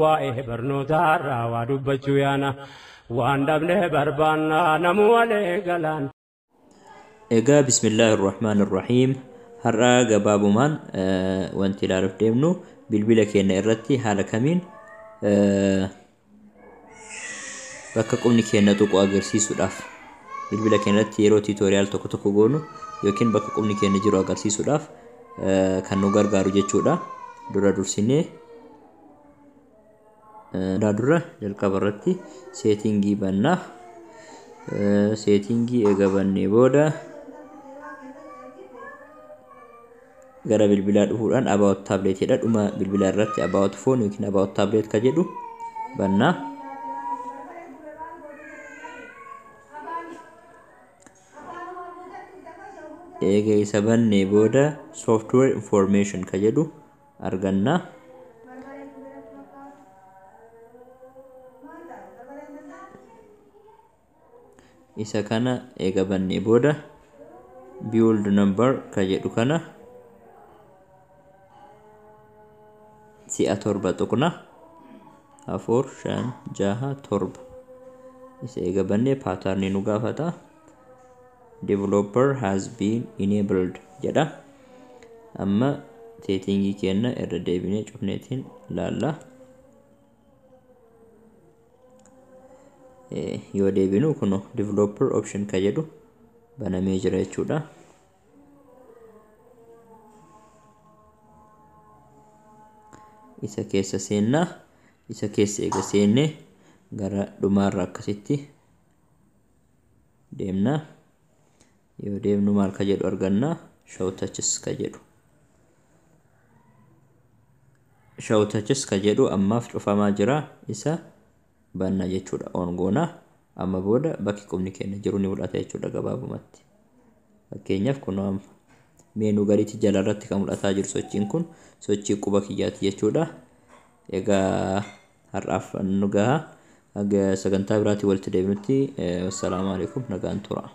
Waa'ee barnootaarraa waa dubbachuu yaana. Waan dhabne barbaanna namuu walee galaan. Egaa, bismillaahi irrahmaan irrahiim. Har'a gabaabumaan wanti ilaaluuf deemnu bilbila keenya irratti haala kamiin bakka qubni keenya tuqu agarsiisuudhaaf, bilbila keenya irratti yeroo tutorial tokko tokko goonu yookiin bakka qubni keenya jiru agarsiisuudhaaf kan nu gargaaru jechuudha. Dura dursinee dura jalqaba irratti setting bannaa. Setting eega bannee booda gara bilbilaa dhufuudhaan about tablet jedha. Dhuma bilbilaa irratti about phone yookiin about tablet ka jedhu bannaa. Eega isa bannee booda software information ka jedhu arganna. Isa kana eega bannee booda build number ka jedhu kana si'a torba tuqna. 4, 5, 6, 7. Isa eega bannee pattern nu gaafata. Developer has been enabled jedha. Amma setting keenya irra deebinee cufneetiin laalla. Yoo deebinu kun developer option ka jedhu banamee jira jechuudha. Isa keessa seennaa. Isa keessa eega seenne gara dhumaarra akkasitti deemna. Yoo deemnu maal ka jedhu arganna? Show touches ka jedhu. Show touches ka jedhu ammaaf cufamaa jira. Isa banna jechuudha. On goona. Amma booda bakki qubni keenya jiru ni mul'ata jechuudha gabaabumatti. Fakkeenyaaf, kun menu gadiitti jala irratti kan mul'ataa jiru sochiin kun sochii quba kiyyaati jechuudha. Egaa har'aaf nu gaha. Haga sagantaa biraatii walitti deebinutti, wassalaamu alaikum, nagaan tura.